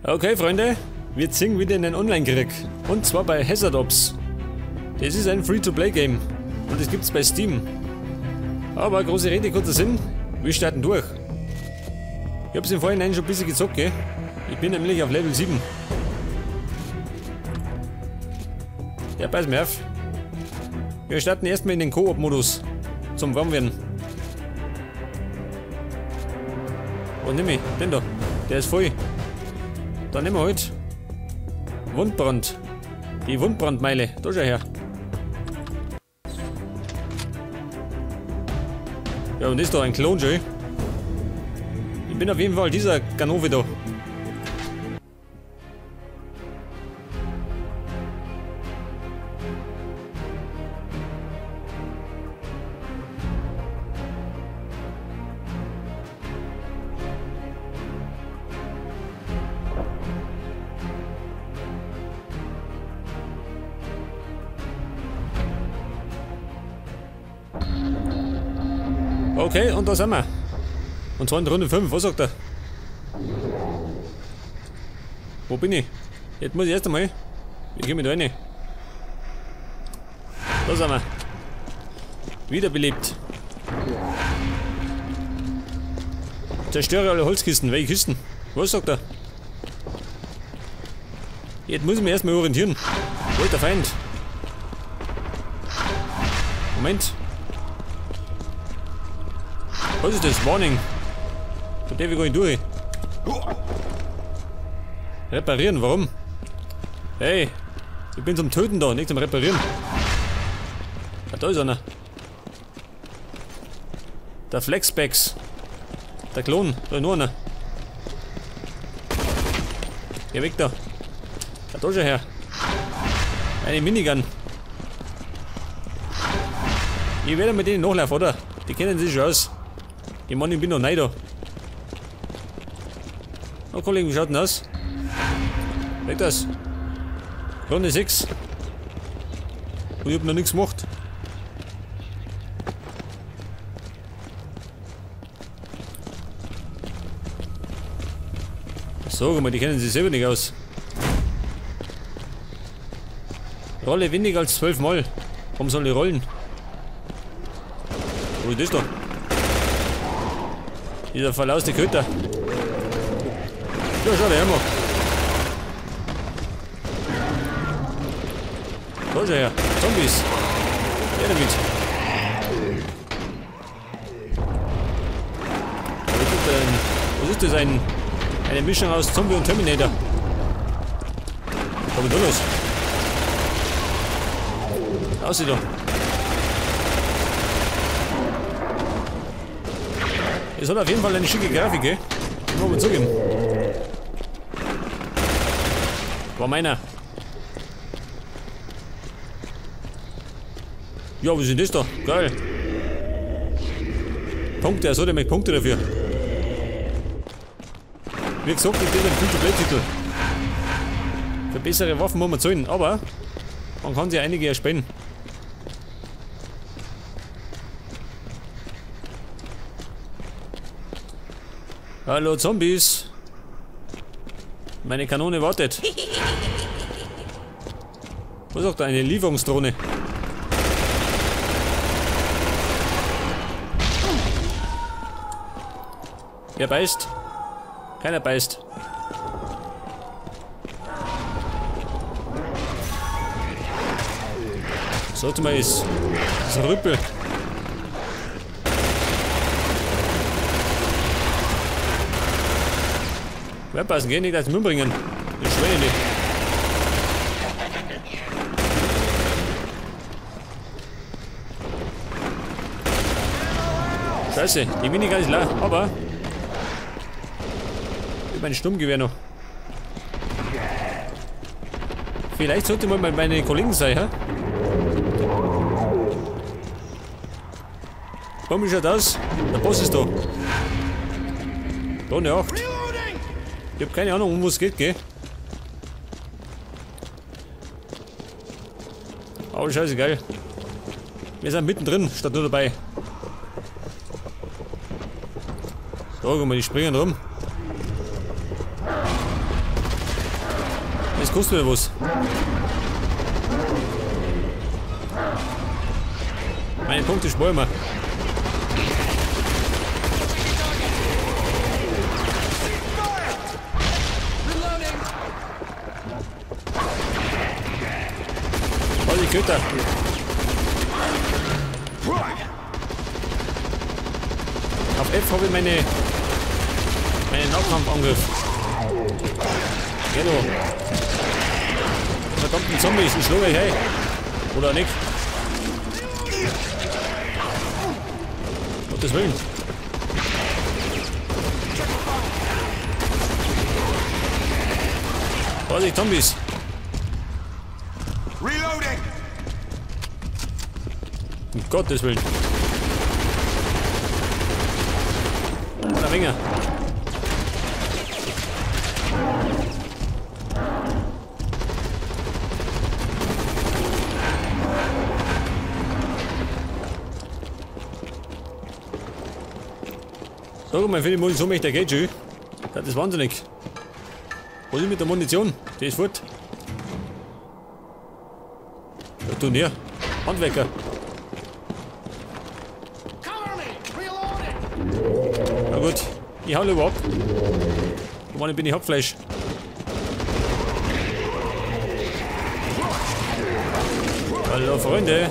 Okay, Freunde, wir ziehen wieder in den Online-Krieg. Und zwar bei Hazard Ops. Das ist ein Free-to-Play-Game. Und das gibt's bei Steam. Aber große Rede, kurzer Sinn. Wir starten durch. Ich hab's im Vorhinein schon ein bisschen gezockt, gell? Ich bin nämlich auf Level 7. Ja, pass mir auf. Wir starten erstmal in den Koop-Modus. Zum Warmwerden. Oh, nimm ich. Den da. Der ist voll. Dann nehmen wir halt Wundbrand. Die Wundbrandmeile. Da schau her. Ja, und ist da ein Klon schon. Ich bin auf jeden Fall dieser Ganove da. Okay, und da sind wir. Und zwar in Runde 5, was sagt er? Wo bin ich? Jetzt muss ich erst einmal. Wie komme ich da rein? Da sind wir. Wiederbelebt. Zerstöre alle Holzkisten. Welche Kisten? Was sagt er? Jetzt muss ich mich erstmal orientieren. Wo ist der Feind? Moment. Was ist das? Warning. Da darf ich gar nicht durch. Reparieren, warum? Hey, ich bin zum Töten da, nicht zum Reparieren. Ah, da ist einer. Der Flexbacks. Der Klon, da ist nur einer. Geh weg da. Ah, da schon her. Eine Minigun. Ich werde mit denen nachlaufen, oder? Die kennen sich schon aus. Ich meine, ich bin noch neu da. Na, Kollegen, wie schaut denn aus? Weg das. Runde 6. Und ich hab noch nichts gemacht. Sag mal, die kennen sich selber nicht aus. Rolle weniger als 12 Mal. Warum soll ich rollen? Wo ist das da? Dieser verlauste Köter. Ja, schau, der her. Da schau her. Zombies. Her damit. Was ist das? Eine Mischung aus Zombie und Terminator. Was ist denn da los? Aussieht da. Es hat auf jeden Fall eine schicke Grafik, gell? Muss man zugeben. War meiner. Ja, was ist denn das da? Geil. Punkte, er sollte mir Punkte dafür. Wie gesagt, ich bin ein Free-to-Play-Titel. Für bessere Waffen muss man zahlen, aber man kann sich einige ersparen. Hallo Zombies! Meine Kanone wartet. Was sagt da? Eine Lieferungsdrohne. Wer beißt? Keiner beißt. Sollte mal ist. Das ist ein Rüppel. Passen, geh nicht als umbringen. Die Schweine nicht. Scheiße, die Minigun ist leer, aber ich hab ein Sturmgewehr noch. Vielleicht sollte mal bei meinen Kollegen sein, hä? Komm, wie schaut aus? Der Boss ist da. Runde 8. Ich hab keine Ahnung, um was es geht, gell? Aber scheißegal. Wir sind mittendrin, statt nur dabei. So, guck mal, die springen rum. Das kostet mir was. Meine Punkte sparen wir. Voll die Götter. Auf F habe ich meinen Nahkampfangriff. Genau. Verdammten Zombies, ich schlage euch, hey. Oder nicht? Gottes Willen. Vorsicht, Zombies. Reloading. Um Gottes Willen. Oder Ringer. Sag mal, für die Munition möchte der geht schon. Das ist wahnsinnig. Was ist mit der Munition? Die ist fort. Da tun hier. Handwerker. Na gut, ich hau lieber ab. Wann bin ich Hackfleisch? Hallo Freunde.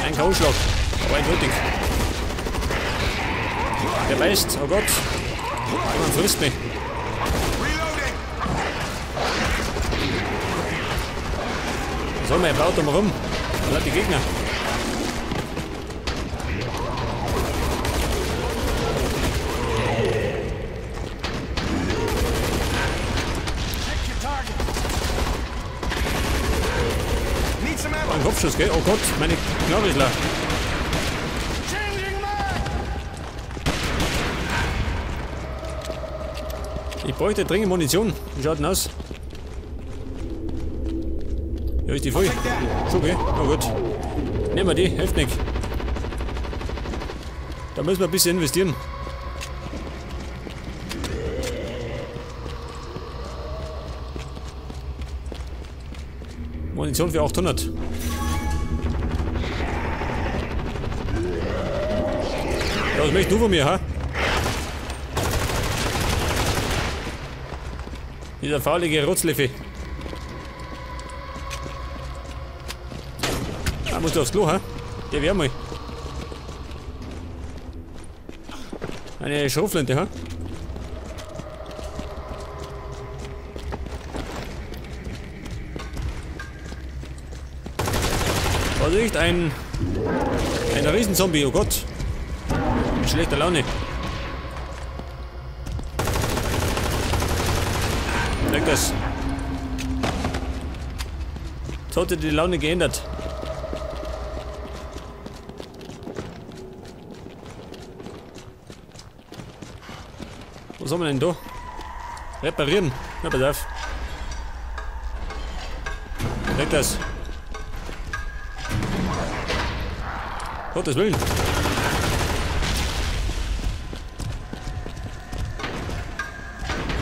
Ein K.O.-Schlag, aber eindeutig. Der beißt, oh Gott. Jemand frisst mich. Was soll man? Er baut da mal rum. Da die Gegner. Ein Kopfschuss, gell? Oh Gott, meine Knarre ist leer. Ich bräuchte dringend Munition. Wie schaut denn aus? Ja, ist die voll? So, okay. Na gut. Nehmen wir die, hilft nicht. Da müssen wir ein bisschen investieren. Munition für 800. Ja, was möchtest du von mir, ha? Dieser faulige Rotzleffe. Da musst du aufs Klo, ha? Der wär mal. Eine Schrotflinte, ha? Vorsicht, ein Riesenzombie, oh Gott. Mit schlechter Laune. Weg das. Jetzt hat sich die Laune geändert. Was haben wir denn da? Reparieren. Na, pass auf. Weg das. Gottes Willen.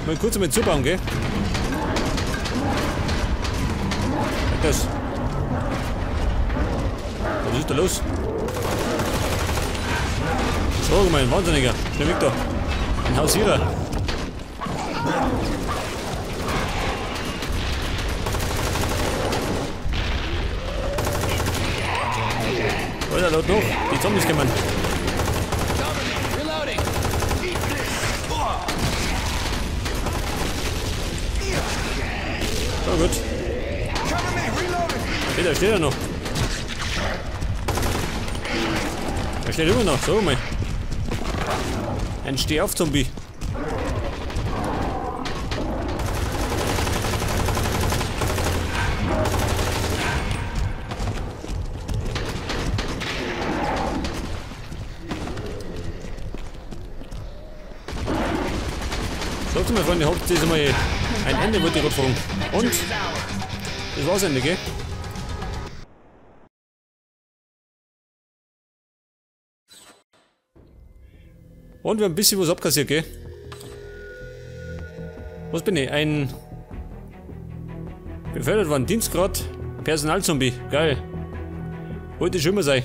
Mal kurz einmal zubauen, gell? Das. Was ist da los? So, mein Wahnsinniger. Schnell weg da. Ein Hausierer. Alter, laut noch. Die Zombies kommen. So gut. Okay, da steht er noch. Da steht immer noch. So mal. Ein Steh-auf-Zombie. Sagt mal, Freunde, habt ihr mal ein Ende, wollte ich gerade fragen. Und das war's Ende, gell? Und wir haben ein bisschen was abkassiert, gell? Was bin ich? Ein... Befördert worden. Dienstgrad. Personalzombie. Geil. Wollte schon immer sein.